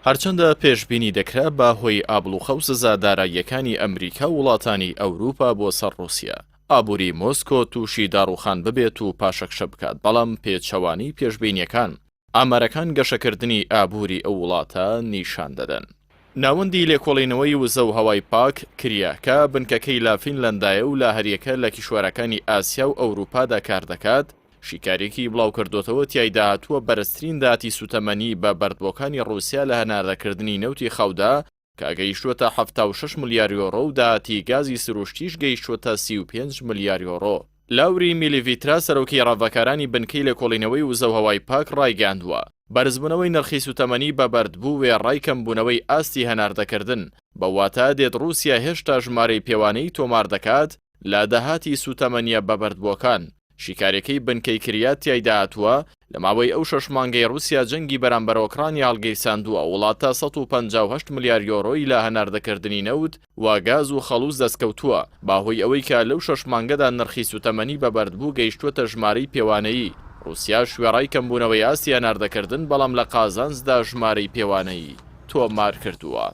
هەرچەندە پێشبینی دەکرا بە هۆی ئابڵوقە و سزا داراییەکانی ئەمریکا و وڵاتانی ئەوروپا بۆ سەر ڕووسیا، ئابووری مۆسکۆ تووشی داڕووخان ببێت و پاشەکشە بکات، بەڵام پێچەوانەی پێشبینییەکان، ئامارەکان گەشەکردنی ئابووری ئەو وڵاتە نیشان دەدەن. ناوەندی لێکۆڵینەوەی وزە و هەوای پاک، کریە، کە بنکەکەی لە فینلەندایە و لە هەریەکە لە کیشوەرەکانی ئاسیا و ئەوروپادا کاردەکات، شیکارییەکی بڵاوکردۆتەوە تیایدا هاتووە بەرزترین داهاتی سوتەمەنی بە بەردبووەکانی ڕووسیا لە هەناردەکردنی نەوتی خاودا کە گەیشتووەتە 76 ملیار یۆرۆ و داهاتی گازی سروشتیش گەیشتووەتە 35 ملیار یۆرۆ. لاوری میلیڤیترا سەرۆکی ڕاڤەکارانی بنکەی لێکۆڵینەوەی وزە و هەوای پاک ڕایگەیاندووە، بەرزبوونەوەی نرخی سوتەمەنی بە بەردبوو وێڕای کەمبوونەوەی ئاستی هەناردەکردن، بەو واتایە دێت ڕووسیا هێشتا ژمارەی پێوانەیی تۆمار دەکات لە داهاتی سوتەمەنییە بەبەردبووەکان. شیکاریەکەی بنکەی کریات تیایدا هاتووە، لە ماوەی ئەو شەش مانگەی ڕووسیا جەنگی بەرامبەر ئۆکرانیا هەڵگیرساندووە، وڵاتە 158 ملیار یۆرۆی لە هەناردەکردنی نەوت و گاز و خەڵوز دەستکەوتووە، بەهۆی ئەوەی کە لەو شەش مانگەدا نرخی سوتەمەنی بە بەردبوو گەیشتووەتە ژمارەی پێوانەیی، ڕووسیاش وێڕای کەمبوونەوەی ئاستی هەناردەکردن بەڵام لە قازانجدا ژمارەی پێوانەیی تۆمارکردووە.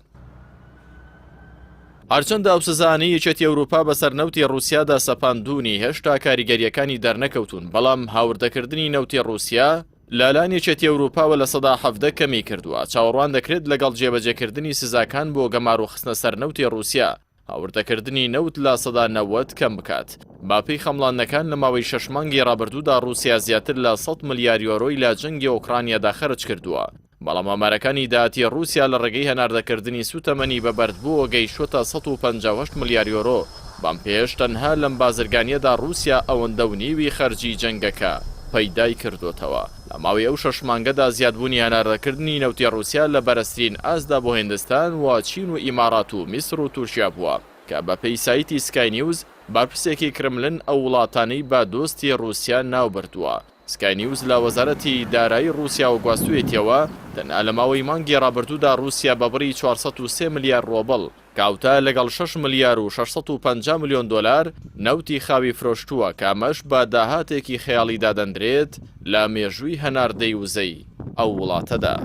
هەرچەندە ئەو سزایانەی یەکێتی ئەوروپا بەسەر نەوتی ڕووسیادا سەپاندوونی هێشتا کاریگەرییەکانی دەرنەکەوتوون، بەڵام هاوردەکردنی نەوتی ڕووسیا لەلایەن یەکێتی ئەوروپاوە 17% کەمی کردووە، چاوەڕوان دەکرێت لەگەڵ جێبەجێکردنی سزاکان بۆ گەمارۆ خستنە سەر نەوتی ڕووسیا، هاوردەکردنی نەوت 90% کەم بکات. بەپێی خەمڵاندنەکان لە ماوەی شەش مانگی ڕابردوودا ڕووسیا زیاتر لە 100 ملیار یۆرۆی لە جەنگی ئۆکرانیادا خەرج کردووە. بەڵام ئامارەکانی داهاتی ڕووسیا لە ڕێگەی هەناردەکردنی سووتەمەنی بە بەردبووەوە گەیشتووەتە 158 ملیار یۆرۆ، بەم پێیەش تەنها لەم بازرگانییەدا ڕووسیا ئەوەندە و نیوی خەرجی جەنگەکە پەیدای کردۆتەوە. لە ماوەی ئەو شەش مانگەدا زیادبوونی هەناردەکردنی نەوتی ڕووسیا لە بەرزترین ئاستدا بۆ هیندستان و چین و ئیمارات و میسر و تورکیا بووە کە بەپێی سایتی سکای نیوز بەرپرسێکی کرملن ئەو وڵاتانەی بە دۆستی ڕووسیا ناوبردووە. سکای نیوز لە وەزارەتی دارایی ڕووسیاوە گواستوویەتیەوە، تەنها لە ماوەی مانگی ڕابردوودا ڕووسیا بە بڕی 403 ملیار ڕۆبڵ، کە هاوتایە لەگەڵ شەش ملیار و 650 ملیۆن دۆلار، نەوتی خاوی فرۆشتووە، کە ئەمەش بە داهاتێکی خەیاڵی دادەندرێت لە مێژووی هەناردەی وزەی ئەو وڵاتەدا.